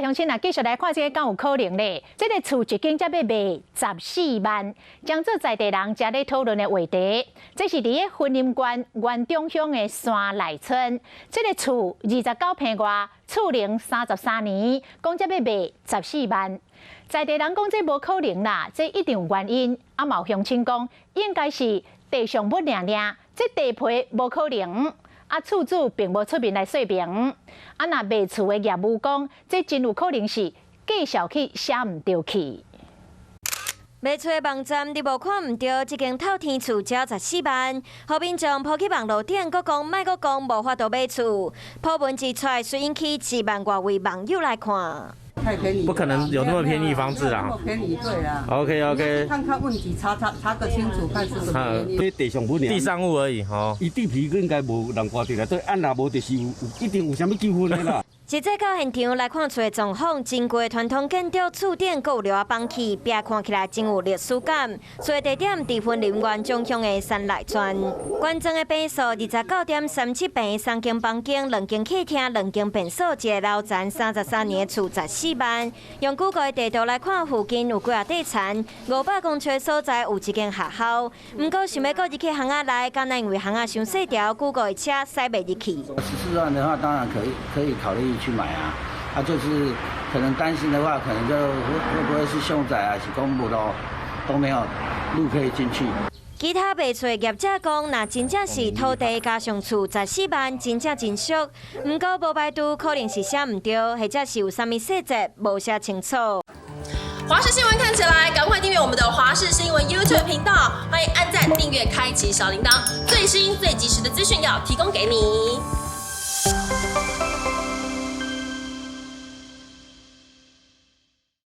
鄉親啊，繼續來看這個敢有可能咧？這個厝一間才欲賣十四萬，將做在地人正咧討論的話題。這是佇咧雲林縣員中鄉的山內村，這個厝29坪外，厝齡33年，講才欲賣十四萬。在地人講這無可能啦，這一定有原因。啊，嘛有鄉親講應該是地上物爾爾，這地皮無可能。啊，厝主並無出面來說明。啊，若賣厝的業務講，這真有可能是介紹去寫毋著去。賣厝的網站你無看毋著，這間透天厝只要十四萬，予民眾鋪去網路頂，閣講莫閣講無法度買厝。鋪文一出來，隨引起1萬外位網友來看。太便宜，不可能有那麼便宜房子啦。那麼便宜，對啦。 OK。看看問題，查查查個清楚，看是什麼原因。地上物地上物而已，吼。伊地皮應該無人掛佇內底，啊若無就是有一定有啥物糾紛的啦。實際到現場來看厝的狀況，真舊傳統建築厝頂閣有樓仔綁起，壁看起來真有歷史感。厝的地點佇雲林員中鄉的山內村，原裝的坪數29.37坪，三間房間、兩間客廳、兩間便所，一個樓層33年的厝十四萬。用 Google 的地圖來看，附近有幾仔塊田，500公尺的所在有一間學校。毋過想欲閣入去巷仔內，敢若因為巷仔傷細條，Google 的車駛袂入去。14萬的話，當然可以，可以考慮去買啊，啊，就是可能擔心的話，可能就會不會是凶宅啊，是公墓咯，都沒有路可以進去。其他賣厝的業者講，若真正是土地加上厝十四萬，真正真俗。毋過無排除可能是寫毋著，或者是有啥物細節無寫清楚。華視新聞看起來，趕快訂閱我們的華視新聞 YouTube 頻道，歡迎按讚、訂閱、開啟小鈴鐺，最新最及時的資訊要提供給你。